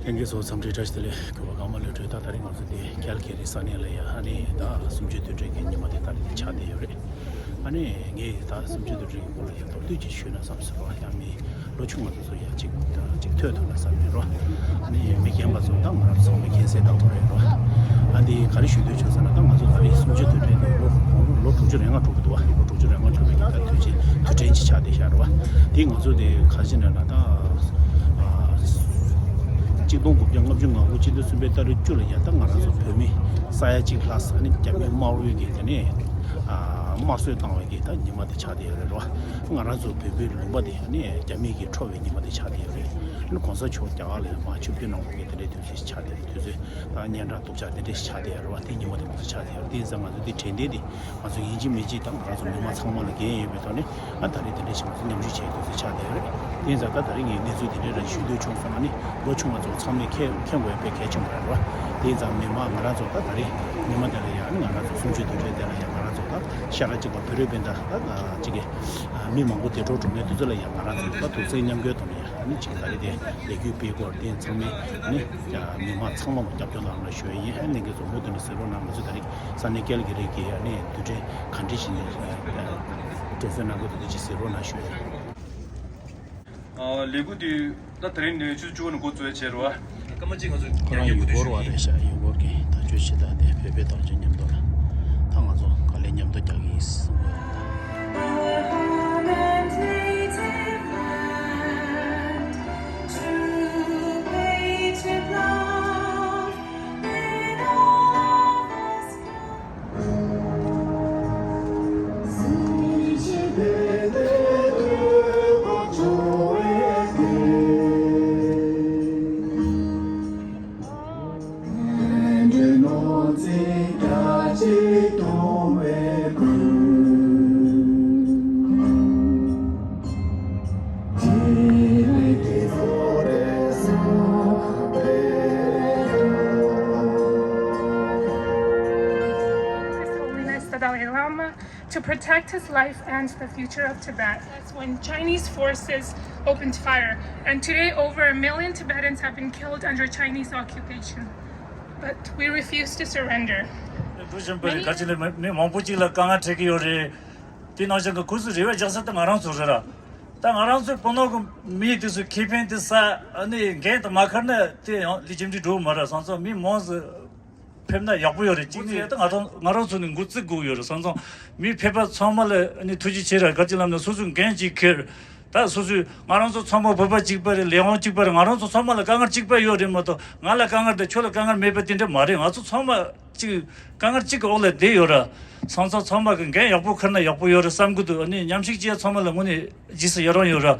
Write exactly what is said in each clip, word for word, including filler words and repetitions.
ལྷན་རྒྱས་ཚོ་འཚམས་འདྲི་བཀྲ་ཤིས་བདེ་ལེགས། གུས་པ་ཀརྨ་བློ་གྲོས། ད་ད་རིང་ང་ཚོ་འདི་ཀལ་གྷི་རི་ས་གནས་ལ་ཡ་ཨ་ནི་ད་གསུམ་བཅུའི་དུས་དྲན་གྱི་ཉི་མ་དེ་ད་རེས་འདི་ཆགས་བསྡད་ཡོད་རེད། ཨ་ནི་ངས་ད་གསུམ་བཅུའི་དུས་དྲན་གྱི་སྐོར་ལ་ཡ་མདོར་བསྡུས་ཅིག་ཞུས་ན་བསམ་སོང་རོ། ཡང་མི་ལོ་ཆུང་བ་ཚོ་ཚོ་ཡ་གཅིག་གཅིག་ཐོས་ཐུབ་ན་བསམ་ཡོད་རོ། ཨ་ནི་མི་རྒན་པ་ཚོ་ད་ང་རང་ཚོ་མི་རྒན་སེ་ད་གོ་རེད་རོ། ཨ་འདི་ག་རེ་ཞུ་འདོད་བྱུང་ཟེར་ན། ད་ང་ཚོ་ད་རེས་གསུམ་བཅུའི་དུས་དྲན་དེ་ལོ་ལོ་དྲུག་ཅུ་རེ་ལྔ་འགྲོ་གི་འདུག་བ། ལོ་དྲུག་ཅུ་རེ་ལྔ་འགྲོ་བའི་གི་ད་དུས་ཆེན་དུས་དྲན་ཅིག་ཆགས་བསྡད་ཤག་རོ། དེ་ང་ཚོ་དེ་ག་རེ་ཟེར་ན་ད། གཅིག་སྟོང་དགུ་བརྒྱ་ལྔ་བཅུ་ང་དགུ་སྤྱི་ཟླ་གསུམ་པའི་ཏ་རིག་བཅུ་ལ་ཡ་ད་ང་རང་ཚོ་བོད་མི་ས་ཡ་གཅིག་ལྷག་ས་ནི་རྒྱ་མི་དམར་པོའི་གི་དེ་ནས་དམར་གསོད་བཏང་བའི་གི་ད་ཉི་མ་དེ་ཆགས་བསྡད་ཡོད་རེད་རོ། ང་རང་ཚོ་བོད་པའི་ལུང་པ་དེ་ནས་རྒྱ་མི་གི་འཕྲོག་པའི་ཉི་མ་དེ་ཆགས་བསྡད་ཡོད་རེད། ཨ་ནི་གོང་ས་མཆོག་རྒྱ་གར་ལ་ཡ་མར་ཆིབས་བསྒྱུར་གནང་བའི་གི་དེ་འདྲའི་དུས་ཚོད་ཆགས་བསྡད་རེད། དུས་ཚོད་ད་སྙན་གྲགས་སྟོབས་ཆག་དེ་འདྲ་ཞིག་ཆགས་བསྡད་ཡོད་རེད་བ། དེ་ཉི་མ་དེ་ང་ཚོ་ཆགས་བསྡད་ཡོད་རེད། དེ་ཡིན་ཙང་ང་ཚོ་དེ་དྲན་རྟེན་དེ་ང་ཚོ་ཡིན་གཅིག་མིན་གཅིག་དང་ང་ཚོ་མི་མང་ཚང་མ་ལ་འགན་ཡོད་པའི་ཐོག་ནས། ཨ་ད་རེས་དེ་འདྲ་ཞིག་ང་ཚོ་མཉམ་ཞུགས་བྱེད་དུས་ཚོད་ཆགས་བསྡད་ཡོད་རེད། དེ་ཡིན་ཙང་ད་ད་རེས་ངས་གནས་ཚུལ་དེ་འདྲའི་ར་ཞུ་འདོད་བྱུང་སོང་། ཨ་ནི་ལོ་ཆུང་བ་ཚོ་ཚང་མས་མཁྱེན་མཁྱེན་དགོས་པའི་གལ་ཆེན་པོ་རེད་བ། དེ་ཡིན་ཙང་མི་མང་ང་རང་ཚོ་ད་ད་རེས་ཉི་མ་དེ་ལ་ཡ་ཨ་ནི་ང་རང་ཚོ་གསུམ་བཅུའི་དུས་དྲན་དེ་ལ་ཡ་ང་རང་ཚོ་ད་ཤ་ཁྲག་གཅིག་པ་བོད་རིགས་སྤུན་ཟླ་ད་ད་གཅིག་གི་མི་མང་པོ་དེ་འགྲོ་འགྲོ་མཁན་དེ་ཚོ་ལ་ཡ་ང་རང་ཚོ་ད་དུས་ཚོད་མཉམ་འགུལ་དང་ཡ་ཨ་ནི་གཅིག་ད་རེས་དེ་ལས་འགུལ་སྤེལ་སྐོར་དེ་ཚང་མས་ཨ་ནི་མི་མང་ཚང་མ་ལ་རྒྱབ་སྐྱོར་གནང་རོགས་ཞུ་ཡ་ཡིན། ཨ་ནི་ངས་ཚོ་མུ་མཐུད་ནས་གཟིགས་རོགས་གནང་། ང་ཚོ་ད་རེས་ས་གནས་ཀལ་གྷི་རི་གི་ཨ་ནི་དུས་དྲན་ག་འདྲ་ཞིག་ནས་དྲན་གསོ་གནང་དགོས་འདུག་དེ་ཅིག་གཟིགས་རོགས་གནང་ཞུ་ཡ་ཡིན། ཨ་ལས་འགུལ་དེ་ད་དེ་རིང་ནས་ཆུ་ཚོད་བཅུ་པ་ནས་འགོ་བཙུགས་ཡ་བྱས་རེད་བ། སྐར་མ་གཅིག་ང་ཚོ་ཁོ་རང་ཡུལ་སྐོར་བ་རེད་ཤག་ཡུལ་སྐོར་གྱི་དང་ཆོས་བྱེད་སྟངས་དེ་བོད་པའི་དང་ཆོས་མཉམ་དུ་ལ་ད་ང་ཚོ་ག་ལེ་མཉམ་དུ་རྒྱག་གི་ཡིན་གསུངས་པ་རེད། His Holiness the Dalai Lama to protect his life and the future of Tibet. That's when Chinese forces opened fire, and today over a million Tibetans have been killed under Chinese occupation. But we refuse to surrender. འགྲོ་བཞིན་པ་རེད། ག་ཅི་ལས་མི་མི་མང་པོ་ཅིག་ལ་དཀའ་ངལ་འཕྲད་ཀྱི་ཡོད་རེད། དེ་ནང་བཞིན་གྱི་ཁོ་ཚོས་རེ་བ་རྒྱག་ས་དེ་ང་རང་ཚོ་རེད་ར། ད་ང་རང་ཚོའི་བོད་ནང་གི་མི་དེ་ཚོའི་ཁེ་ཕན་དེ་ས་ཨ་ནི་འགན་དུ་མ་འཁུར་ན་དེ་ཡང་ལས་རྒྱུ་འབྲས་འགྲོ་གི་མ་རེད། སོང་ཙང་མི་མང་ཙམ་ཕེབས་ན་ཡག་པོ་ཡོད་རེད། གཅིག་ནས་ད་ང་རང་ང་རང་ཚོ་ནས་འགོ་བཙུགས་དགོས་ཡོད་རེད། སོང་ཙང་མི་ཕེབས་པ་ཚང་མ་ལ་ཨ་ནི་ཐུགས་རྗེ་ཆེ་ར། ག་ཅི་ལབ་ན་སོ་སོའི་འགན་ཅིག་འཁུར། ད་སོ་སོའི་ང་རང་ཚོ་ཚང་མ་བོད་པ་གཅིག་པ་རེད། ལས་དབང་གཅིག་པ་རེད། ང་རང་ཚོ་ཚང་མ་ལ་དཀའ་ངལ་གཅིག་པ་ཡོད་རེད་མ་གཏོགས་ང་ལ་དཀའ་ངལ་དང་ཁྱོད་ལ་དཀའ་ངལ་མེད་པ་དེ་འདྲ་མ་རེད། ང་ཚོ་ཚང་མ་གཅིག་དཀའ་ངལ་གཅིག་གི་འོག་ལ་བསྡད་ཡོད་ར། སོང་ཙང་ཚང་མ་གི་འགན་ཡག་པོ་འཁུར་ན་ཡག་པོ་ཡོད་རེད་བསམ་གི་འདུག་ཨ་ནི་མཉམ་ཞུགས་བྱས་ཚང་མ་ལ་དངོས་གནས་རྗེས་སུ་ཡི་རང་ཡོད་ར།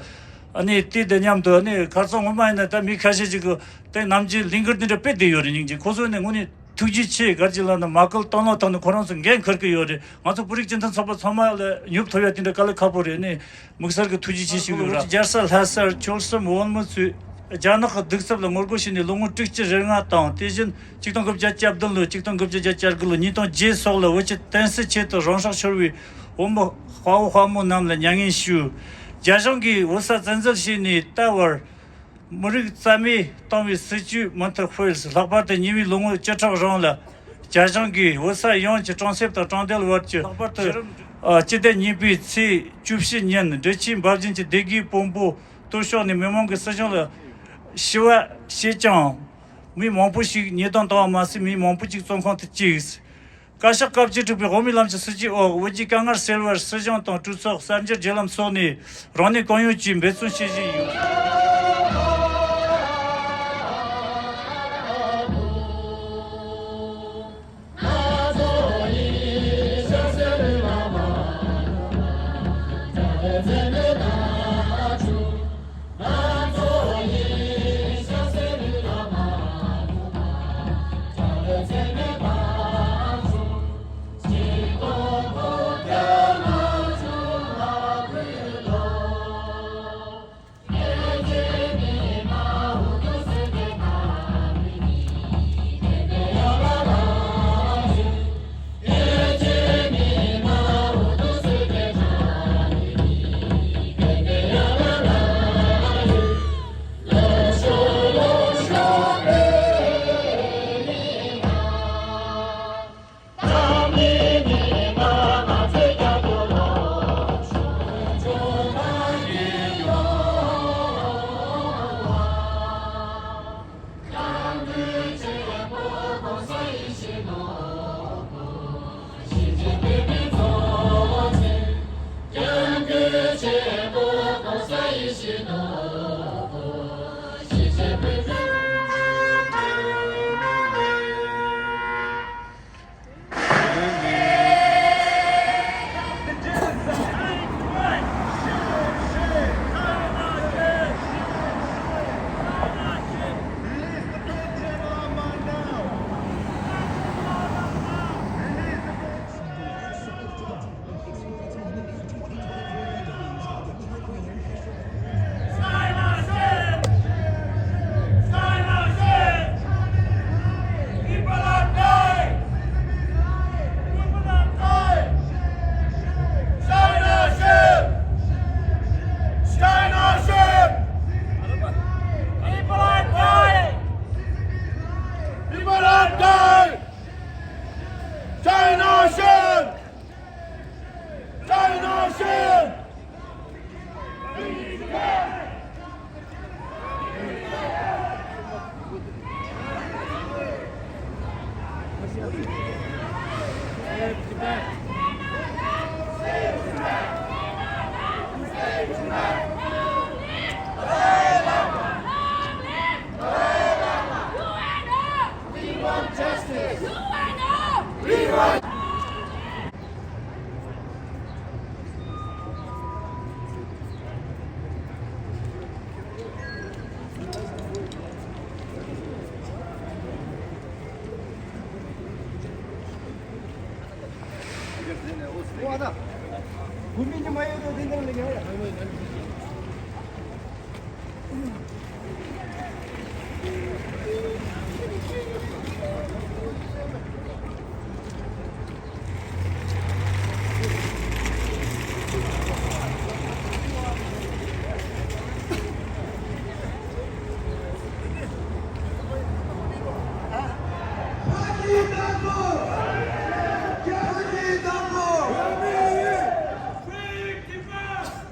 ཨ་ནི་དེ་དང་མཉམ་དུ་ཨ་ནི་ཁ་སང་སྔོན་མ་ཡིན་ན་ད་མི་ཁ་ཤས་ཅིག་གི་དེ་ནམ་རྒྱུན་ལས་འགུལ་འདི་འདྲ་སྤེལ་བསྡད་ཡོད་རེད། སྙིང་རྗེ། ཁོ་ཚོ་ནི་དངོས་གནས་ཐུགས་རྗེ་ཆེ། ག་ཅི་ལབ་ན་མ་སྐུལ་གཏོང་ལེན་ཐོག་ནས་ཁོ་རང་ཚོ་འགན་འཁུར་གི་ཡོད་རེད། ང་ཚོ་བོད་རིགས་སྤྱི་མཐུན་ཚོགས་པ་ཚང་མ་ལ་ཉོབ་ཐུབ་ཡ་དེ་འདྲ་དཀའ་ལས་ཁག་པོ་རེད། ནི་དམིགས་བསལ་གྱི་ཐུགས་རྗེ་ཆེ་ཞུ་གི་ཡོད་ར། རྒྱལ་ས་ལྷ་སར་ཆོལ་གསུམ་བོད་མི་ཚོས་རྒྱ་ནག་གི་གདུག་རྩུབ་ལ་ངོ་རྒོལ་བྱས་ནས་ལོ་ངོ་དྲུག་ཅུ་རེ་ལྔ་དང་། དེ་བཞིན་ཆིག་སྟོང་དགུ་བརྒྱ་བརྒྱད་ཅུ་གྱ་བདུན་ལོ། ཆིག་སྟོང་དགུ་བརྒྱ་བརྒྱད་ཅུ་གྱ་དགུ་ལོ། ཉིས་སྟོང་བརྒྱད་སོགས་ལ་བོད་ཀྱི་བསྟན་སྲིད་ཆེད་དུ་རང་སྲོག་ཤོར་བའི་བོད་མི་དཔའ་བོ་དཔའ་མོ་རྣམས་ལ་མྱ་ངན་ཞུ། རྒྱ་གཞུང་གིས་བོད་ས་བཙན་འཛུལ་བྱས་ནས་ད་བར་མི་རིགས་རྩ་མེད་བཏང་བའི་སྲིད་བྱུས་མུ་མཐུད་སྤེལ། ལྷག་པར་དུ་ཉེ་བའི་ལོ་ངོ་བཅུ་ཕྲག་རིང་ལ་རྒྱ་གཞུང་གིས་བོད་ས་ཡོངས་ཀྱི་གྲོང་གསེབ་དང་གྲོང་རྡལ་བར་གྱི། ལྷག་པར་དུ་སྤྱི་ཟླ་གཉིས་པའི་ཚེས་བཅུ་བཞི་ཉིན་འབྲི་ཆུའི་འབབ་རྒྱུན་གྱི་སྡེ་དགེའི་དཔོན་པོ་གཏོར་བཤིག་ནས་མི་མང་གིས་སྲིད་གཞུང་ལ་ཞུ་བ་བྱས་ཀྱང་། མི་མང་པོ་ཞིག་ཉེས་རྡུང་བཏང་བ་མ་ཟད། མི་མང་པོ་ཞིག་བཙོན་ཁང་དུ་བཅུག་བཀའ་ཤག་བཀའ་བཅད་དྲུག་པའི་དབུ་མའི་ལམ་གྱི་སྲིད་བྱུས་འོག་བོད་ཀྱི་དཀའ་ངལ་སེལ་བར་སྲིད་གཞུང་དང་གྲོས་ཚོགས་གསར་འགྱུར་བརྒྱུད་ལམ་སོགས་ནས་རང་ནུས་གང་ཡོད་ཀྱིས་འབད་བརྩོན་བྱེད་བཞིན་ཡོད། ད་དགོན་པའི་ཉི་མ་ཡོད་དོ་དེ་འདྲ་ལས་ཀྱང་ཡ།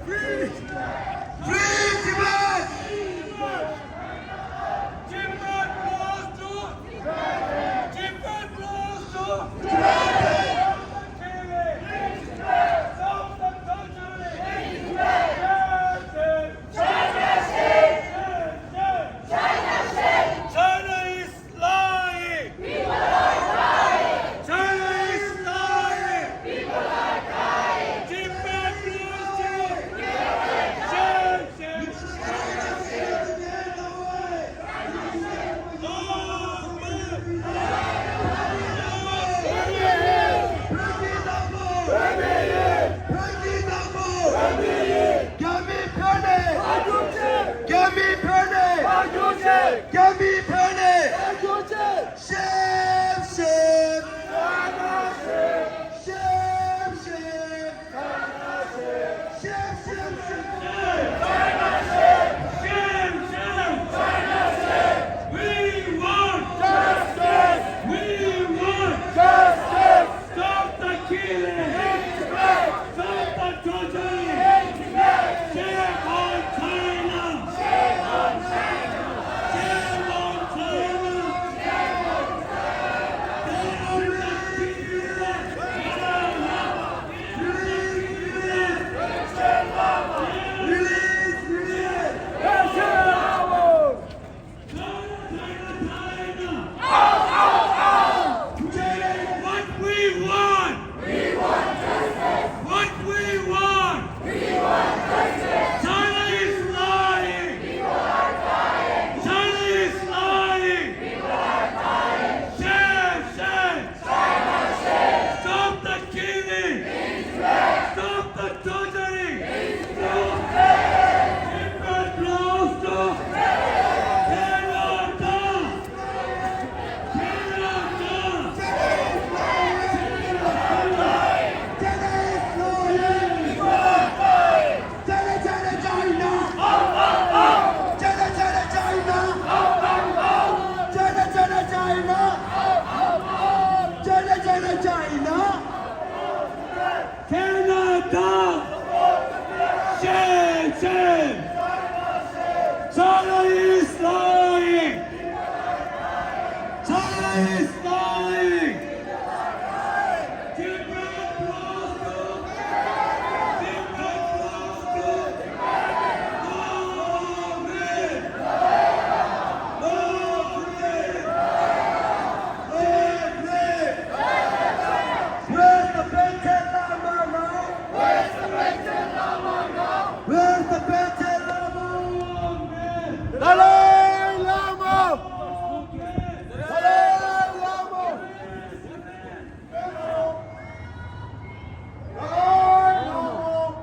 Free Tibet! Free Tibet! Tibet belongs to Tibet belongs to Tibet! Stop the killing! Stop the torturing! China is lying! People are dying! China is lying! People are dying! Tibet belongs to Tibet! Shame, shame! རྒྱ་མི་ཕེབས་ནས། རྒྱ་མི་ཕེབས་ནས། རྒྱ་མི་ཕེབས་ནས། ཤེབ་ཤེབ། ཤེབ་ཤེབ། ཤེབ་ཤེབ་ཤེབ། ཤེབ་ཤེབ། We want justice! We want justice! Stop the killing! Stop the torturing! Shame on China! Shame on China! Shame on China! They are not giving up! Release! Release! Release! Release! What we want! We want justice! What we want! We want justice! China is lying! People are dying! China is lying! People are dying! Shame, shame! China, shame! Stop the killing! Stop the torturing! Tibet belongs to Canada! Canada! Canada! China, China, China! China, China, China! China, China, China! China, China, China! Canada! Shame, shame! China is lying! China is lying! Tibet belongs to Tibet belongs to Where's the Panchen Lama now? Where's the Panchen Lama now? Where's the Panchen Lama? Dalai Lama! Dalai Lama! Dalai Lama!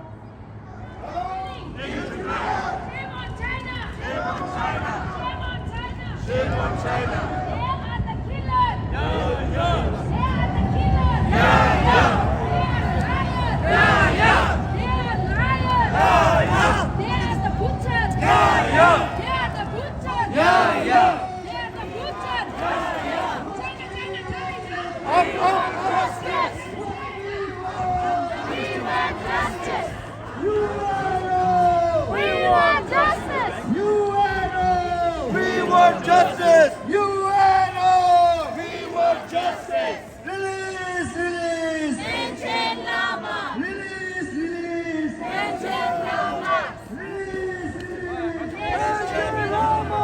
Shame on China! Shame on China! Shame on China! Shame on China! They are the killers! Yeah, yeah! They are the killers! Yeah, yeah! They are liars! Yeah, yeah! They are liars! Yeah, yeah! They are the butchers! Yeah, yeah! They are the butchers! Yeah, yeah! They are the butchers! Yeah, yeah! China, China, China! Up, up, up! Justice! We want justice! We want justice! U N O! We want justice! U N O! We want justice! Release, release! Panchen Lama! Release, release! Panchen Lama! Release, release! Panchen Lama!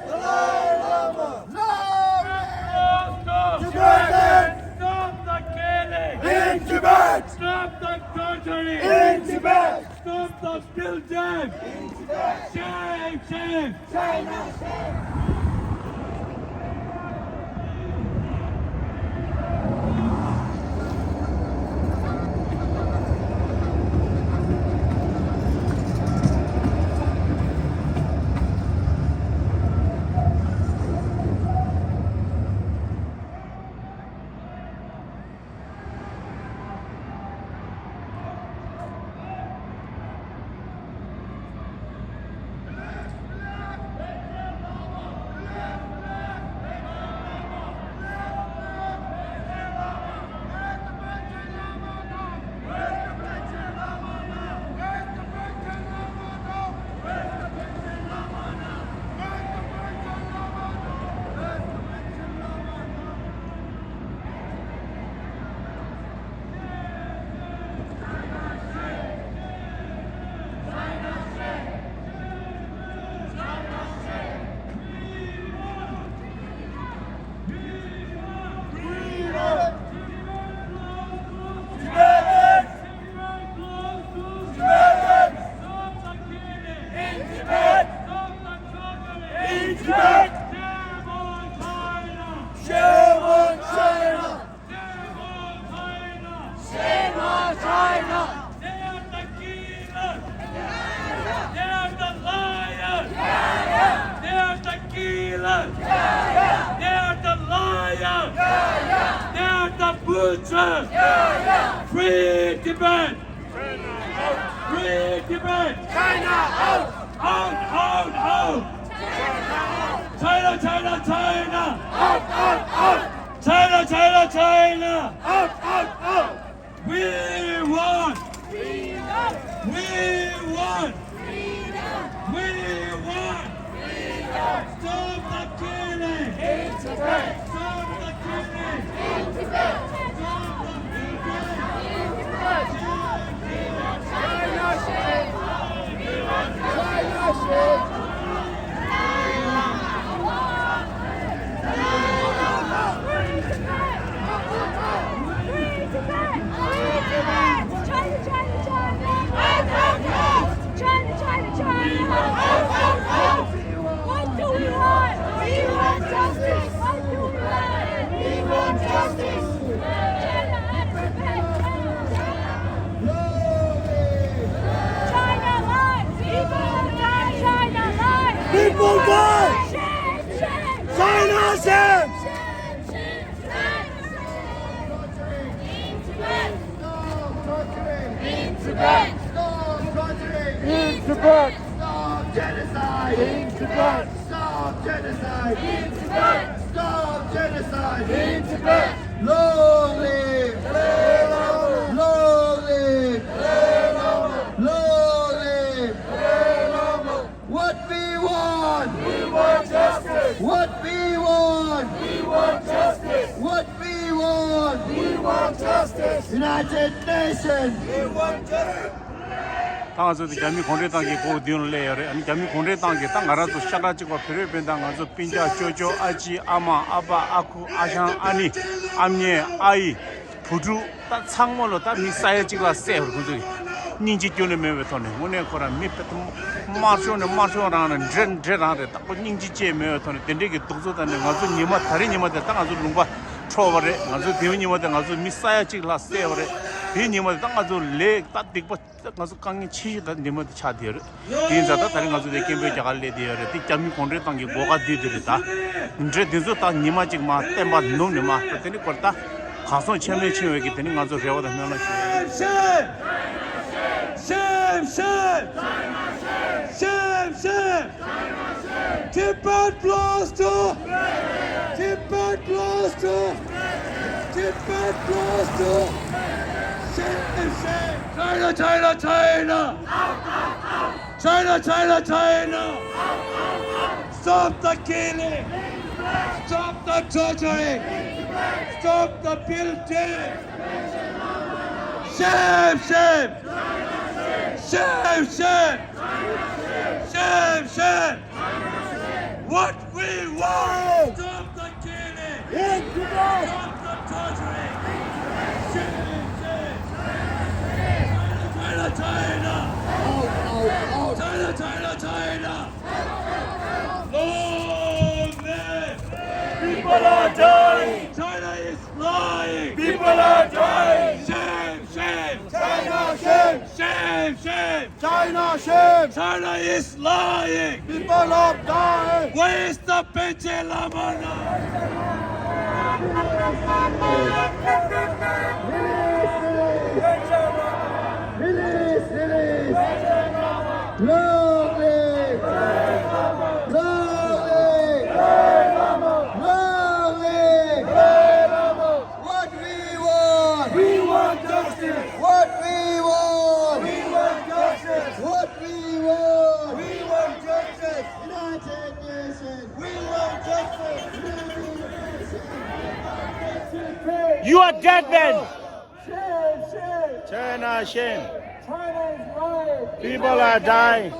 Dalai Lama! Lama! Stop! Tibetans! Stop the killing! In Tibet! Stop the torturing! In Tibet! Stop the pilgrims! Shame, shame! China, shame! Shame on China! Shame on China! Shame on China! They are the killers! They are the liars! They are the killers! They are the liars! They are the butchers! Free Tibet! Free Tibet! China out! Out, out, out! China, China, China! Out, out, out! China, China, China! Out, out, out! We want! We want! We want! Stop the killing! Stop the killing! Stop the killing! China, China, China! What do we want? We want justice! What do we want? We want justice! China and Tibet down! China lies! People die! China lies! People die! Shame! Shame! China shame! Shame! Shame! Shame! In Tibet! Stop torturing! In Tibet! Stop torturing! In Tibet! Stop genocide! In Tibet! Stop genocide! In Tibet! Stop genocide! In Tibet! Long live! Long live! Long live! What we want! We want justice! What we want! We want justice! What we want! We want justice! United Nations! We want justice! ད་ང་ཚོ་དེ་རྒྱ་མི་གུང་ཁྲན་ཏང་གི་སྒོ་མདུན་ལ་སླེབས་ཡོད་རེད། ཨ་ནི་རྒྱ་མི་གུང་ཁྲན་ཏང་གིས་ད་ང་རང་ཚོ་ཤ་ཁྲག་གཅིག་པ་བོད་རིགས་སྤུན་ཟླ་ང་ཚོ་སྤུན་ཀྱག་ཅོ་ཅོ་ཨ་ཅེ་ཨ་མ་ཨ་ཕ་ཨ་ཁུ་ཨ་ཞང་ཨ་ནེ་ཨ་མྱེས་ཨ་ཡེ་བུ་ཕྲུག་ད་ཚང་མ་ལོ་ད་མི་ས་ཡ་གཅིག་ལ་བསད་ཡོད་རེད། ཁོང་ཚོས་སྙིང་རྗེ་སྐྱོན་ནས་མེད་པའི་ཐོག་ནས་དངོས་གནས་ཁོ་རང་མི་དམར་ཤོག་ནས་དམར་ཤོག་རང་ནས་འདྲེ་འདྲེ་རང་རེད། ད་ཁོ་སྙིང་རྗེ་ཅིག་མེད་པའི་ཐོག་ནས་དེ་འདྲས་ཀྱི་སྡུག་རྩུབ་དང་ནས་ང་ཚོ་ཉི་མ་ད་རེས་ཉི་མ་དེ་ད་ང་ཚོ་ལུང་པ་འཕྲོག་པ་རེད། ང་ཚོ་དེའི་ཉི་མ་དེ་ང་ཚོ་མི་ས་ཡ་གཅིག་ལྷག་བསད་པ་རེད། དེའི་ཉི་མ་དེ་ད་ང་ཚོ་ལས་ད་སྡིག་པ་ད་ང་ཚོ་དཀའ་ངལ་ཆེ་ཤོས་ད་ཉི་མ་དེ་ཆགས་བསྡད་ཡོད་རེད། དེ་ཡིན་ཙང་ད་ད་རེས་ང་ཚོ་དེ་སྐད་འབོད་རྒྱག་གར་སླེབས་བསྡད་ཡོད་རེད། དེ་རྒྱ་མི་གུང་ཁྲན་ཏང་གི་སྒོ་ཁ་བསྡུས་དེ་རེད། ད་འདྲེ་དེ་ཚོ་ད་ཉི་མ་གཅིག་མ་བསྟན་པ་ནུབ་ནས་མ་ད་དེ་ནི་སྐོར་ད་གང་སོང་ཆེན་མེད་ཆེ་བའི་གི་དེ་ནི་ང་ཚོ་རེ་བ་དང་སྨོན་ལམ་ཞུ། Shame! Shame! Shame! Shame! Shame! Tibet belongs to! Tibet belongs to! Tibet belongs to! Shame! Shame! China! China! China! China! China! China! Stop the killing! Stop the torturing! Stop the building! Shame! Shame! Shame! Shame! Shame! Shame! What we want! Stop the killing! Stop the torturing! Shame! Shame! China! China! China! Out! Out! Out! China! China! China! Long live! People are dying! China is lying! People are dying! Shame! Shame! China shame! Shame! Shame! China shame! China is lying! People are dying! Where is the Panche Lama now? Release, release! Long live! Long live! Long live! What we want? We want justice! What we want? We want justice! What we want? We want justice! United Nations! We want justice! United Nations! You are dead men! Shame! China shame. China is right. People are dying.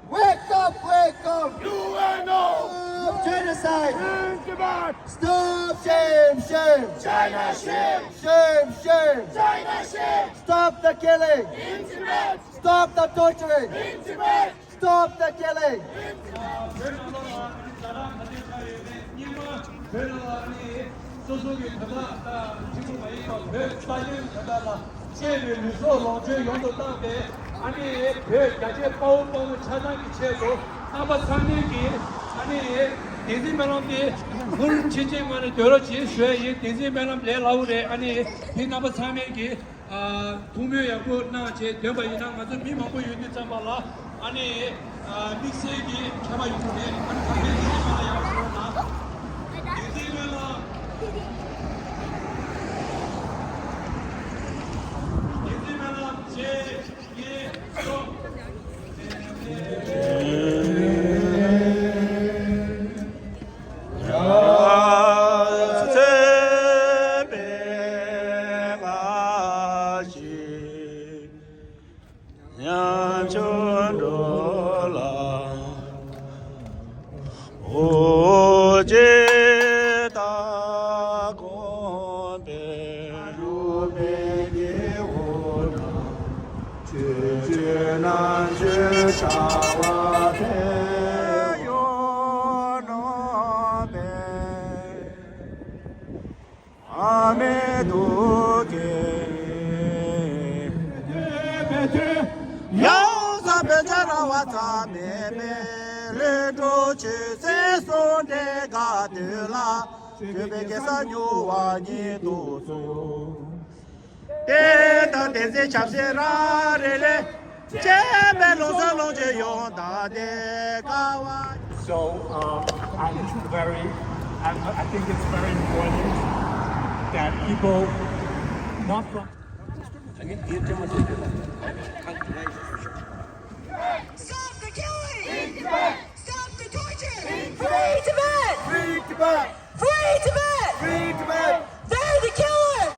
Wake up, wake up. U N O. Stop genocide. In Tibet. Stop, shame, shame. China shame. Shame, shame. China shame. Stop the killing. In Tibet. Stop the torturing. In Tibet. Stop the killing. བོད་ནང་ལོགས་ལ་ཨ་ནི་ཛ་དྲག་ག་ཚོད་ཆགས་ཡོད་མེད། སྔོན་མ་བོད་ནང་ལ་ཨ་ནི་སོ་སོ་གི་དོན་དག་དང་གཅིག་པུ་མ་ཡིན་པ་བོད་ས་ཡོམ་དོན་དག་ལ་གཅེས་པའི་ལུས་སྲོག་ལོངས་སྤྱོད་ཡོངས་སུ་བཏང་སྟེ། ཨ་ནི་བོད་རྒྱ་ཆེ་དཔའ་བོ་དཔའ་མོ་ཆགས་སྟངས་ཀྱི་ཆེད་དུ་རྣམ་པ་ཚང་མས་ཀྱིས་ཨ་ནི་བདེན་ཚིག་སྨོན་ལམ་འདི་མུ་མཐུད་ཀྱི་ངང་ནས་སྡོད་རོགས་གྱིས་ཞུ་ཡ་ཡིན། བདེན་ཚིག་སྨོན་ལམ་ལས་སླ་བོ་རེད། ཨ་ནི་འདི་རྣམ་པ་ཚང་མས་ཀྱིས། ཨ། ཐུགས་སྨོན་ཡག་པོ་གནང་བྱས་འདོན་པ་ཡིན་ན། ང་ཚོ་མི་མང་པོ་ཡོད་དུས་ཙམ་པ་ལ་ཨ་ནི་ཨ། དམིགས་བསལ་གྱི་མཁས་པ་ཡོད་རེད། ཨ་ནི་ག་རེ་ཡིན་ན་ཡག་པོ་ཞུ་རོགས་གནང་། བདེན་ཚིག་སྨོན་ལམ། བདེན་ཚིག་སྨོན་ལམ་བཅས་ཡིན་སོང་། ཉམ་ཆུང་འགྲོ་ལ་འོ་ཇི་ལྟ་དགོངས་པའི། རུ་པའི་སྐྱེ་བོ་རྣམས། ཆོས་སྤྱོད་རྣམ་དཔྱོད་བྱ་བ་ཕན་ཡོན་ནོ་པའི། ཨ་མེ་དུ་ཀེ། ཡང་ས་བོད་ཇ་ར་བ་ཚ་མེ་མེ། ལས་འགྲོ་ཆོས་སེམས་གསུམ་འདྲེས་དགའ་སྟོན་ལ། ཆོས་པའི་གེ་སར་མྱུར་བ་ཉིད་དུ་གསོལ། བསྟན་དང་བསྟན་འཛིན་ཆབ་སྲིད་རང་རེ་ལས། བྱས་པའི་ལུགས་སྲོལ་ལོངས་སྤྱོད་ཡོངས་དག་སྟེ་དཀའ་བ། So, um, I'm very, I'm, I think it's very important that people not from